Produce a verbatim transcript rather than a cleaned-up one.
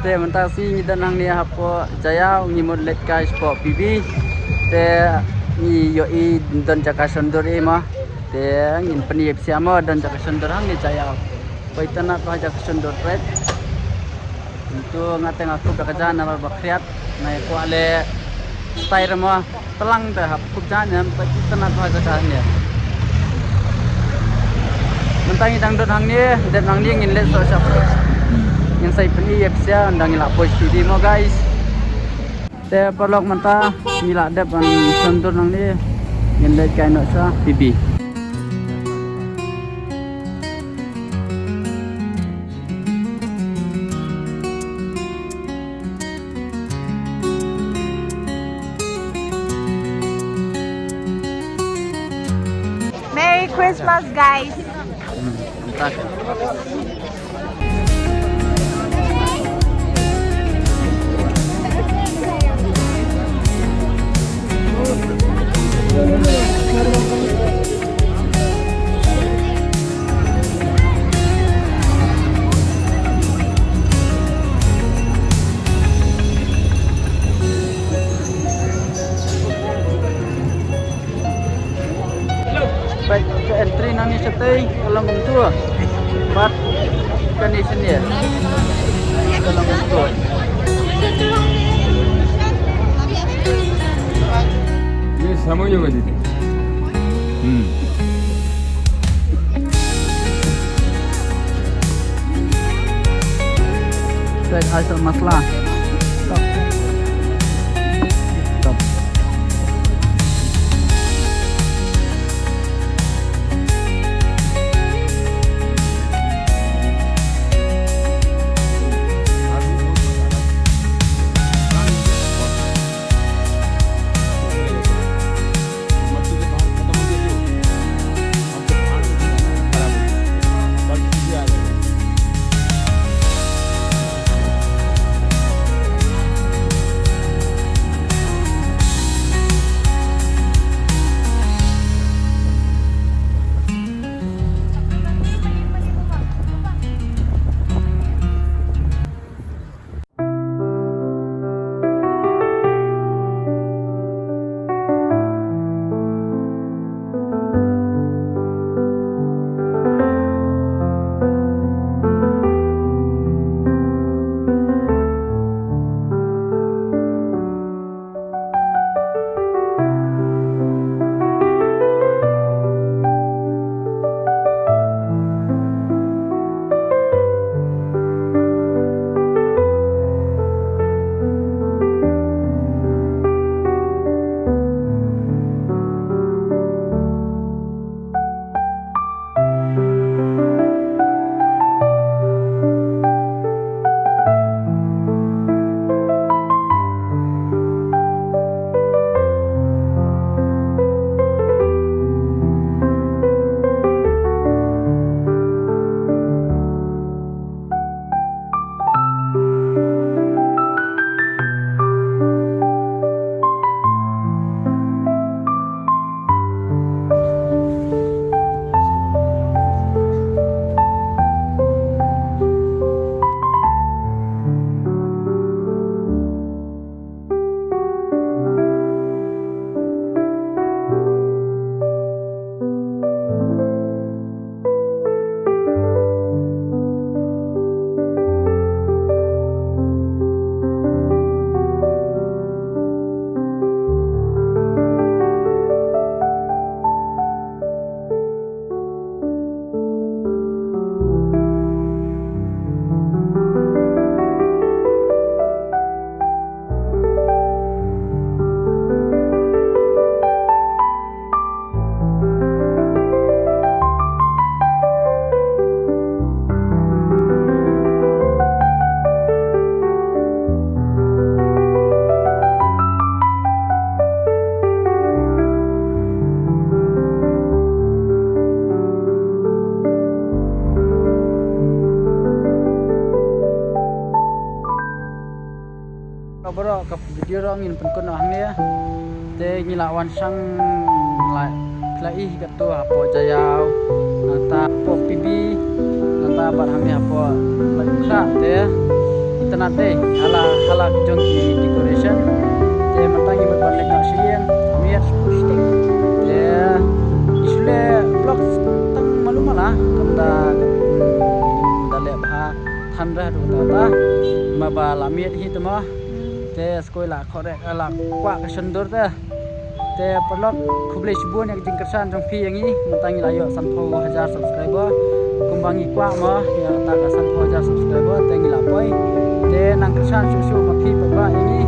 Te mynta shi ngi don hangne hapoh Jaiaw, ngi mut leit kai shapoh P B. Te ngi ïohi don jaka shon dur hi mo. Te ngin pyni ïa phi sha mo don jaka shon dur hangne Jaiaw. Poi tang na ka jaka shon dur peit. Ntu nga te nga kup da ka ja na ba khriat. Nga ïa kwah leh style mo. Tlang te hap kup ja ne, peit tang na ka jaka ne. Mynta ngi dang don hangne, dep nangne ngin leit soh shap. Ngin sa ïa pyni ïa phi sha ynda ngi la poi sha P B mo guys. Te paralok mynta ngi la dep ban shon dur nangne, ngin leit kai noh sha P B. Merry Christmas, guys. Peit ka entry nangne shatei ka long kumtu. Bad kane shen ïa ka long kumtu. ये समझ में नहीं। हम्म। Peit, ai sa masala. Top. Top. Ka baroh ka video ruh ngin pynkut noh hangne. Te ngi la wan shang la, la ïohi katto hapoh Jaiaw, nangta hapoh P B, nangta bad hangne hapoh Laitumkhrah te. Tana te hala hala jong ki decoration. Te mynta ngi mut ban leit noh sha ïing, miet. Te ngi shu leh vlog tang malu mala, kam da, hmm, da leh bha than reh tu ta ta. Ma ba la miet hi te mo. Te skoi la khorek la kwah ka shandur te. Te paralok, khublei shibun ïa ka jingkyrshan jong phi ïa ngi, mynta ngi la ïoh sanphew hajar subscriber. Kumba ngi kwah mo ïa kata ka sanphew hajar subscriber te ngi la poi. Te nang kyrshan shuh shuh ma phi paidbah ïa ngi.